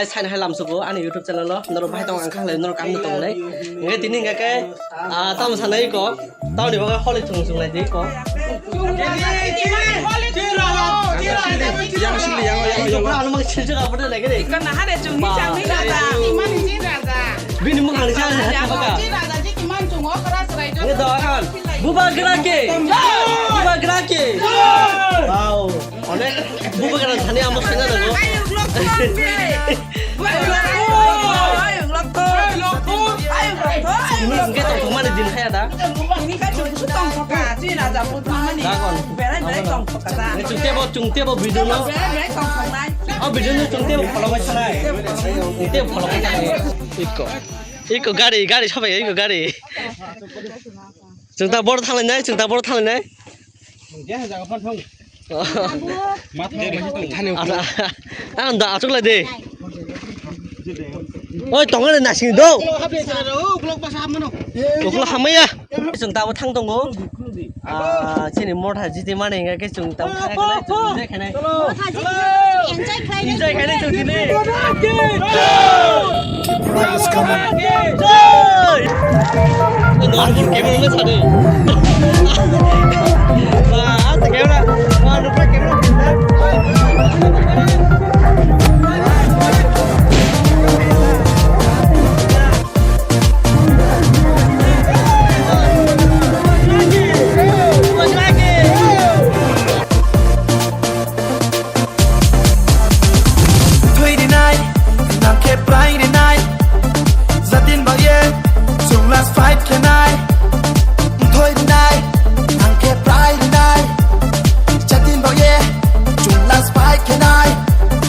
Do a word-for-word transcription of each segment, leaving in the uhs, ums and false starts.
Saini hai lamsugo ani YouTube channel o, norok bahai tong ang khanglai, norok kam tong nai. Hingke tini hingke ke, ah, tamo sanai ko, tamoni bagwi holi thung sung lai di ko. Yang sili, yang, yang, yang. Ano mang sili jaga pada lagi deh. Bini mung ang jaga. Ini doakan. Bubagra ke. Bubagra ke. Wow. Onek bubagra thani amo sena nango. Ayuk lokthong de. Ayuk lokthong. Ayuk lokthong. Ini hingke tongthokmani din kaya da. Ini ka chungsu tongthoka. Chini raja putmani. Dagon. Berai berai tongthoka da. Chungtebo, chungtebo video no. Berai berai tongthoknai. Oh, video no chungtebo follow bai sanai. Chungtebo follow bai sanai. Iko. Iko gari, gari sabai iko gari. Chwng ta bor thanglai nai, chwng ta bor thanglai nai. Thani Ada, ang da achuk lai de. Oi, tongo le nasing do. Uklok hamaya. Chwng ta bo thang tongo. Ah, chini motha jiti mani hingke chwng ta thang khe nai, chwng enjoy khe nai. Enjoy khe nai. Enjoy khe nai chwng tini. Keep riders coming. Jai! Are you ready? Ba, camera. Ba, camera. Thwi rinai, nang khe prai rinai. Jatin baye, chwng last fight khenai. Thwi rinai, nang khe prai rinai. Jatin baye, chwng last fight khenai.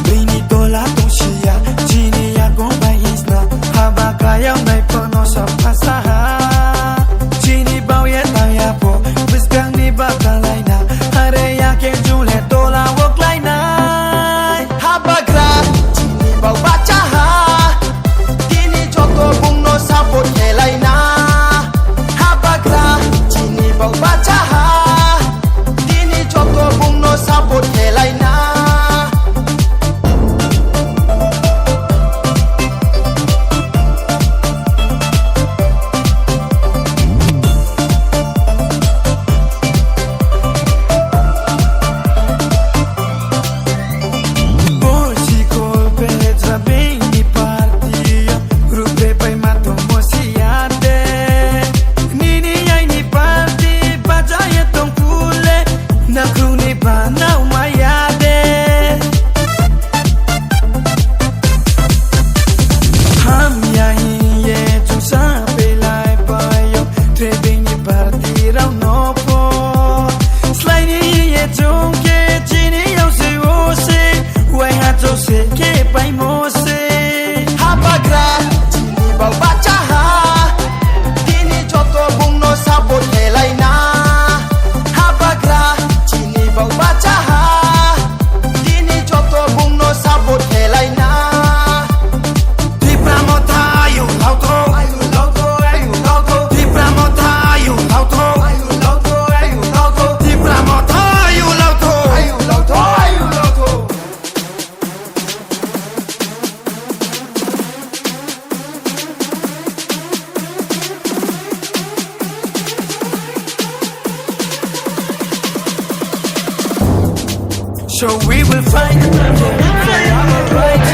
Bini tola tongsiya, chini yakung bai isna. Haba kayam nai pono sa phasaha. Chini bauye taya po, bwskangni bakalaina. Hare ya khe jule tola o klainai. Habagra, chini bau bachaha. Tini joto bungno support khelaina. Habagra, chini bau bachaha. Tini joto bungno support khelaina. Bo sikol pehejra bini party, rupe pai mato mosiate. Nini yaini party bajaye tong pule, nakruni banau mayade. Hamya hiye chungsa pelai payo, trebini party rao no po. Slaini ye chungke chini yao se o se, wai ha chau se ke pai mo se. Habagra, chini bau bachaha, tini joto bungno support khelaina. Habagra, chini bau bachaha, tini joto bungno support khelaina. Tipra motha ayu lautho, ayu lautho, ayu lautho. Tipra motha ayu lautho, ayu lautho, ayu lautho. Tipra motha ayu lautho, ayu lautho, ayu lautho. So we will fight, yeah, for our right.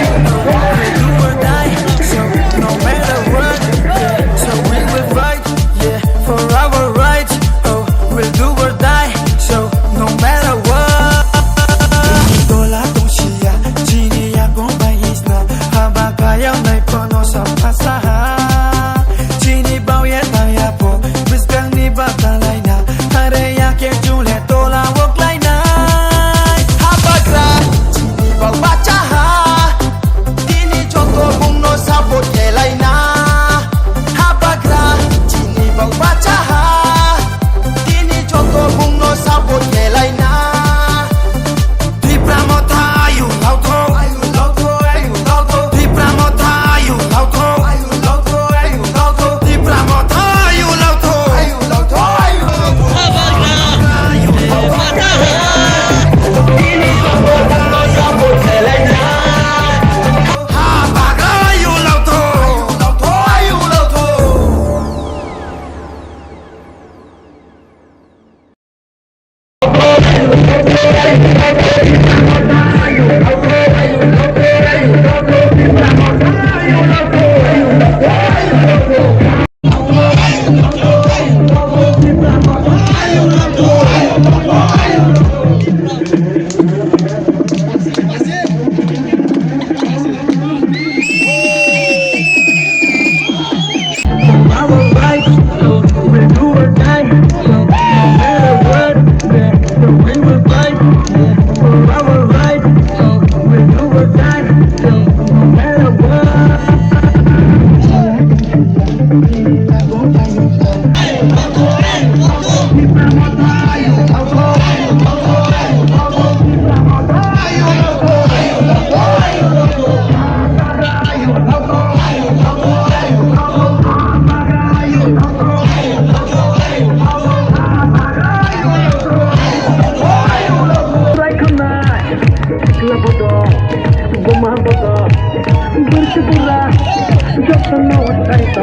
We'll do or die, so no matter what, yeah. So we will fight, yeah, for our right. Oh, we'll do or die, so no matter what. Tola tongsiya, chini yakung bai isna, haba kayang nai pono sa phasaha. Chini bauye taya po, bwskangni bakalaina, hare ya khe jule tola o klainai. Habagra, chini bau bachaha, tini joto bungno support khelaina.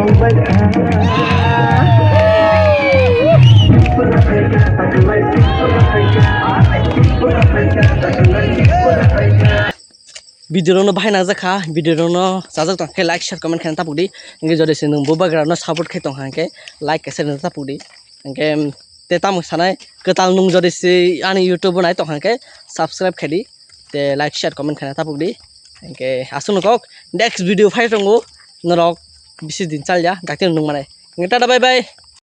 Video rokno bahai nangjakha, video rokno chajak tongkhe like, share, comment khaina tapukdi. Hwnkhe jodi se nwng bubagrano support khai tongkha hwnkhe like kaisa rwna tapukdi. Hwnkhe te tamo sanai kwtal nwng jodi se ani YouTube o nai tongkha hwnkhe subscribe khaidi. Te like, share, comment khaina tapukdi. Hwnkhe aswkno kok next video phai tongo norok bisi din chalya dakti nwng manai. Hwnkhe tata bye bye.